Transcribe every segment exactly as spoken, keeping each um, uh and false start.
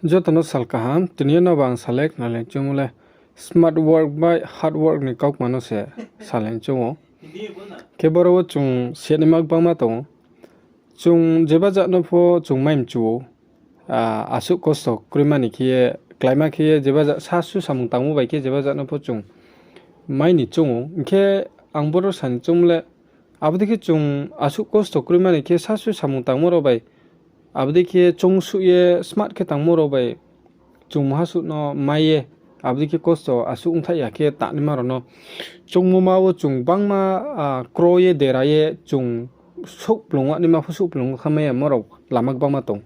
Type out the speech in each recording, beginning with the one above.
Joto no sal kaham, tini yo no ba ang salai khnalai choungmo le smart work bai hard work ni kaukma no se salai choung ou. Khe boro wo chung siyanaima gbangma tong ou. Chung jeba jat no pho chung mai mchu ou. Asuh kosto kroima ni khe ye, kláima khe ye, jeba jat sasu samung tangmo bai khe jeba jat no pho chung mai ni choung ou. Hing khe ang boro sa ni choungmo le, abo dei khe chung asuh kosto kroima ni khe sasu samung tangmo rao bai, abo dei khe choungsuh ye smart khe tangmo rao bai chung muhasuh no mai ye, abo dei khe kosto asuh ongthaih ya khe tangnaima rao no choungmo ma wo chung gbangma kro ye dera ye chung souhplung wanaima pho souhplung khamai yamo rao lama gbangma tong.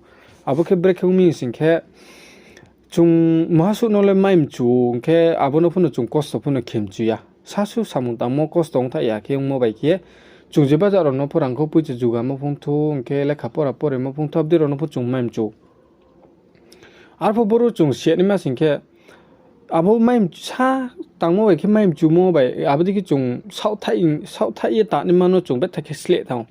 Abo khe brekhe ong mi sing khe, chung muhasuh no le mai mchu ou, hing khe abo no pho no chung kosto pho no khe mchu ya. Sasu samung tangmo kosto ongthaih ya khe ongmo bai khe, chung jeba jat rao no pho rangkhou poicha jugamo phung thou, hing khe lekha pora poremo phung thou, abo dei rao no pho chung mai mchu ou. Arphuh boro chung siyanaima sing khe, abo mai mchu, sa tangmo bai khe mai mchumo bai, abo dei khe chung saohthaih, saohthaih ye tangnaima no chung betha khe sleh thanng ou.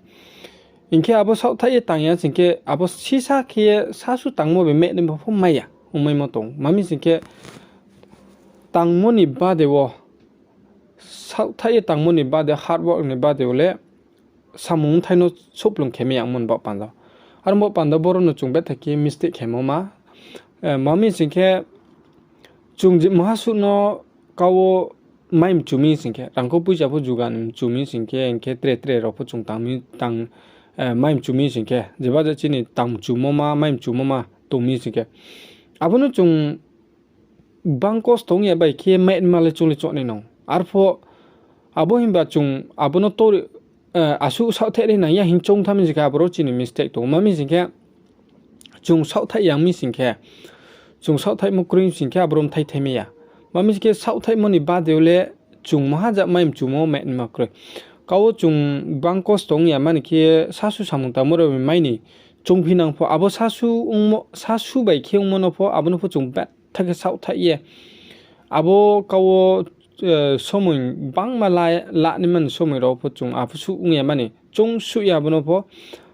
Hing khe abo saohthaih ye tang ya sing khe, abo sisa khe ye sasu tangmo bai mai naima pho mai ya, ongmaimo tong. Ma mi sing khe, tangmo ni bade wo, saohthaih ye tangmo ni bade, hard work ni bade wo le samung bthai no souhplung khe mai ya ongmo ni baoh panda. Aro baoh panda boro no chung betha khe mistake khemo ma. Ma mi sing khe, chung je muhasuh no kau wo mai mchu mi sing khe, rangkhou poicha pho juga ni mchu mi sing khe, hing khe tre tre rao pho chung tang mi, tang, mai mchu mi sing khe, jeba jat chini tang mchumo ma, mai mchumo ma tong mi sing khe, abo no chung gbang kosto ong ya bai khe mai naima le chung le choung nai nang. Arphuh abo himba chung abo no to, asuh saohthaih nai nang ya hing choung tha mi sing khe, aboro chini mistake tong ou. Ma mi sing khe, chung saohthaih yang mi sing khe, chung saohthaihmo kroi sing khe, aboro bthai thai mai ya. Ma mi sing khe, saohthaihmo ni bade wo le chung maha jat mai mchumo mai naima kroi. Kau wo chung gbang kosto ong ya mani khe sasu samung tangmo rao bai mai ni choungphi nang pho, abo sasu ongmo, sasu bai khe ongmo no pho, abo no pho chung betha khe saohthaih ye, abo kau wo somoi gbangma la, la naima ni somoi rao pho chung abo suh ong ya mani choungsuh ye abo no pho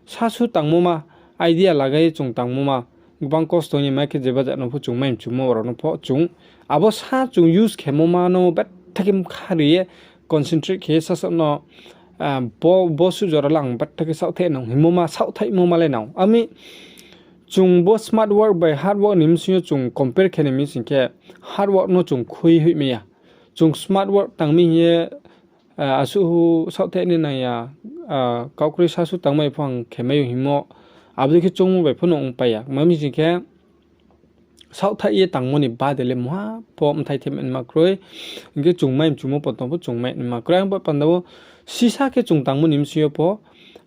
sasu tangmo ma, idea lagai ye chung tangmo ma, gbang kosto ong ya ma khe jeba jat no pho chung mai mchumo rao no pho chung abo sa chung use khemo ma no betha khe mkha ri ye, concentrate khe ye sasaoh no, bo, bo suh jora le ang betha khe saohthaih nang hingmo ma, saohthaihmo ma le nang. Ami chung bo smart work bai hard work ni bsing yo chung compare khe nai mi sing khe, hard work no chung khui hoih mai ya. Chung smart work tang mi hing ye, asuh hu saohthaih nai nang ya, kaukroi sasu tangmai pho ang khe mai ou hingmo, abo dei khe choungmo bai pho no ongpai ya. Ma mi sing khe, saohthaih ye tangmo ni bade le mungha pho bthai thai mai naima kroi. Hing khe chung mai mchumo pho tong pho chung mai naima kroi. Ang bo panda wo sisa khe chung tangmo ni bsing yo pho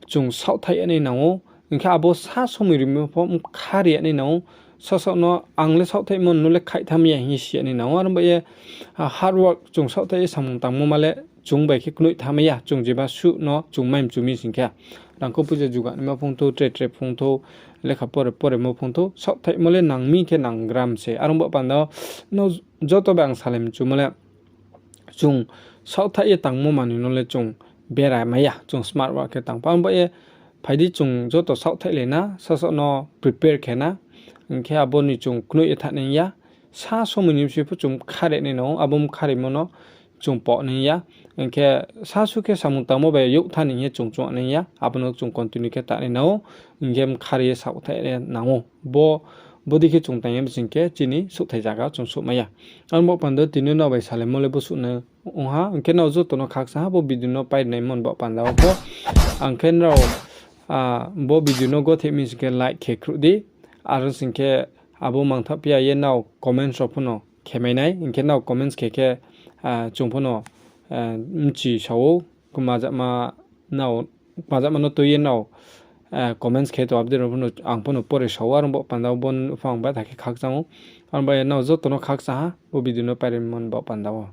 chung saohthaih ya nai nang ou. Hing khe abo sa somoi rimo pho mkha ri ya nai nang ou. Sasaoh no ang le saohthaihmo no le khaih tha mi ya hing ye si ya nai nang ou. Aro ba ye, hard work chung saohthaih ye samung tangmo ma le chung bai khe knoih tha mai ya, chung jeba suh no chung mai mchu mi sing khe. Rangkhou poicha juga naima phung thou, tre tre phung thou, lekha pore poremo phung thou, saohthaihmo le nang mi khe nang gram se. Aro bo panda wo no joto bai ang salai mchumo le, chung saohthaih ye tangmo manoi no le chung bera mai ya, chung smart work khe tang pha. Ang bo ye phai di chung joto saohthaih lai na, sasaoh no prepare khe na, hing khe abo ni chung knoih ye tha nai ya, sa somoi ni bsing pho chung mkha ri nai nang ou, abo mkha rimo no chung poh nai ya, hing khe sasu khe samung tangmo bai youh tha ni hing ye chung choung nai ya, abo no chung continue khe ta nai nang ou, hing khe mkha ri ye saohthaih nai nang ou. Bo, bo dei khe chung tang ya sing khe chini souhthai zaga chung souhmai ya. Ang bo panda wo tini nrao bai salaimo le bo suh no ong ha, hing khe nrao joto no khaksa ha bo video no pairi naimo ni baoh panda wo pho. Ang khe nrao, bo video no gothe mi sing khe like khe khruh di. Aro sing khe abo mangthah phi ya ye nrao comments rao pho no khe mai nai, hing khe nrao comments khe khe, chung pho no bchi sa ou, kma jama no tui ye nrao comments khe tong abo dei rao pho no ang pho no pore sa ou, aro bo panda wo bo pho ang betha khe khakchang ou. Aro ba ye nrao joto no khaksa ha bo video no pairimo ni baoh panda wo.